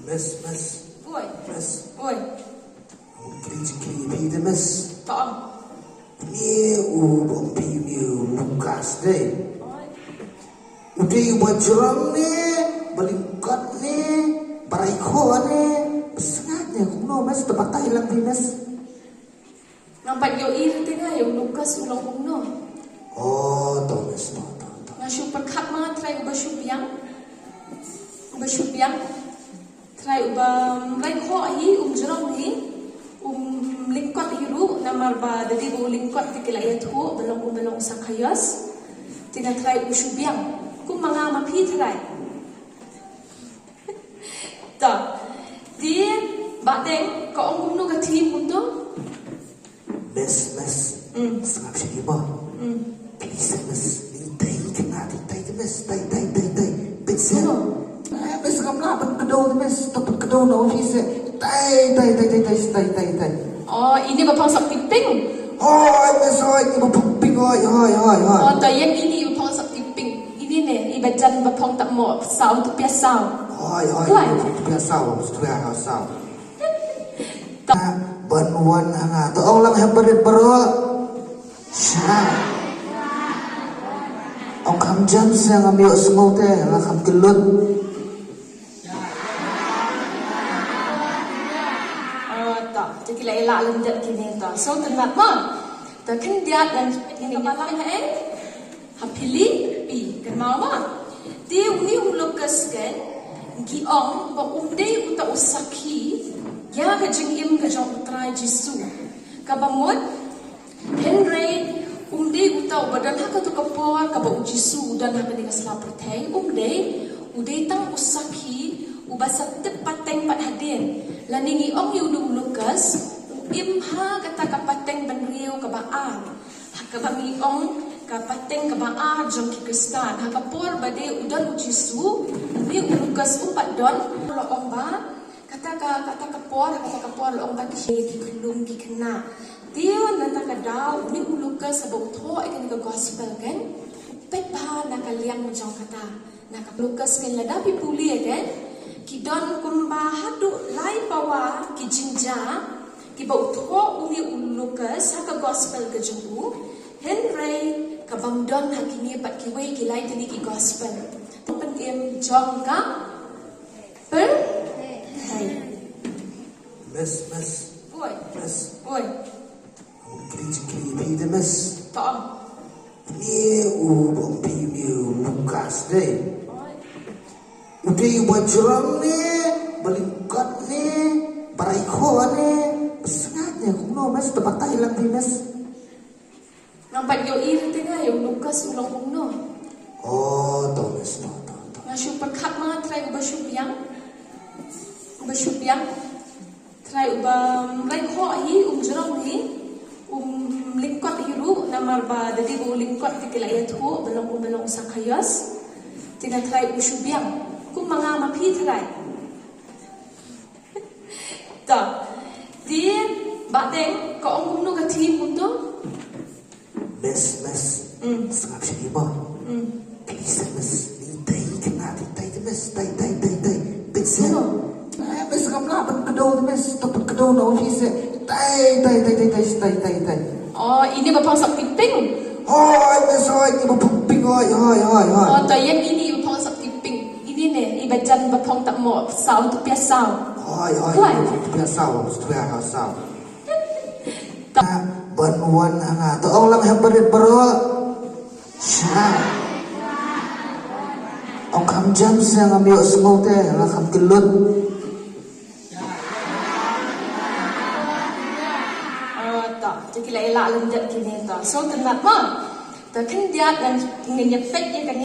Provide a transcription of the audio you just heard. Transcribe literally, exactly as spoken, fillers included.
Miss, miss. Oi. Miss. Oi. Kri kri phi de miss. To. Ni u bom phi ni u Lucas de. Oi. U dei u ba jrong ne, ba lyngkot ne, ba raikhoh ne, ba sngaid ne, kumno miss, to batai lang phi miss. Ngam pat ïohi ruh te nga ïa u Lucas u long kumno. Oh, to miss, to, to, to. Nga shu pyrkhat ma Trai uba shu biang. Uba shu biang. Trai uba, um, raikhoh hi, um jrong hi, um lyngkot hi ruh, namar ba da dei ba u lyngkot te ki la ïathuh ba long, ba long Zacchaeus. Te nga Trai u shu biang. Kum ma nga ma phi Trai. To. Te, Bah Deng, ka ong kumno ka theme kumto? Miss, miss. Mm. Sngap sha ki ba. Mm. Please, miss. Ni tai kena, ni tai, miss. Tai, tai, tai, tai. Pit sel. Kumno? Eh, miss, kam lah ban kdew, miss. To ban kdew na office. Tai, tai, tai, tai, tai, tai, tai, tai. Oh, ini ba phong sap tiping. Hoi, miss, hoi, ini ba phong ping, hoi, hoi, hoi, hoi. Oh, to ïa ini ba phong sap tiping. Ini ne, i ba jan ba phong tap mo, saw tu pia saw. Hoi, hoi, Kloi. Tu pia saw, tu pia saw. Ta ban wan hana, to ong lang hep barit baro. Sha. Ong kham jam sa ngam ïoh sngew te, la kham kyllut. Oh, to, to ki la ïa la lyndet kine to. So, tynnat mo. To khyndiat ngan, ngan ïa la eh. Ha Philippi, kynmaw ma. Te une u Lukas kan, ngi ong ba um dei uta u sakhi ïa ka jingim ka jong u Trai Jisu. Kaba mut, hynrei um dei uta uba don ha kato ka por kaba u Jisu u don ha kane ka sla pyrthei, um dei, u dei tang u sakhi uba sa tip pateng pat hadien. Lane ngi ong ïa une u Lukas, u im ha kata ka pateng bynriew kaba ar. Ha kaba ngi ong ka pateng kaba ar jong ki Khristan. Ha ka por ba dei u don u Jisu, une u Lukas um pat don, la ong ba kata ka, kata ka por, kata ka por la ong ba ki, ki khyllung ki khynnah. Te na kata ka daw, une u Lukas haba u thoh ïa kane ka gospel kan, u peit bha na ka liang jong kata. Na ka Lukas kan lada phi pule kan, ki don kumba haduh lai pawa ki jingjia kiba u thoh une u Lukas ha ka gospel ka jong u, hynrei ka bym don ha kine pat kiwei ki lai tylli ki gospel. Pynim jong ka pyrthei. Miss, miss. Oi. Miss. Oi. Kri kri phi de miss. To. Ni u bom phi ni u Lukas de. U dei u ba jrong ne, ba lyngkot ne, ba raikhoh ne, ba sngaid ne, kumno miss, to batai lang phi miss. Ngam pat ïohi ruh te nga ïa u Lukas u long kumno. Oh, to miss, to, to, to. Nga shu pyrkhat ma Trai uba shu biang. Uba shu biang. Trai uba, um, raikhoh hi, um jrong hi, um lyngkot hi ruh, namar ba da dei ba u lyngkot te ki la ïathuh ba long, ba long Zacchaeus. Te nga Trai u shu biang. Kum ma nga ma phi Trai. To. Te, Bah Deng, ka ong kumno ka theme kumto? Miss, miss. Mm. Sngap sha ki ba. Mm. Please, miss. Ni tai kena, ni tai, miss. Tai, tai, tai, tai. Pit sel. Kumno? Eh, miss, kam lah ban kdew, miss. To ban kdew na office. Tai, tai, tai. Oh, ini ba phong sap tiping. Hoi, miss, hoi, ini ba phong ping, hoi, hoi, hoi, hoi. Oh, to ïa ini ba phong sap tiping. Ini ne, i ba jan ba phong tap mo, saw tu pia saw. Hoi, hoi, Kloi. Tu pia saw, tu pia saw. Ban wan hana, to ong lang hep barit baro. Sha. Ong kham jam sa ngam ïoh sngew te, la kham kyllut. Oh, to, to ki la ïa la lyndet kine to. So, tynnat mo. To khyndiat ngan, ngan ïa peit ïa kane.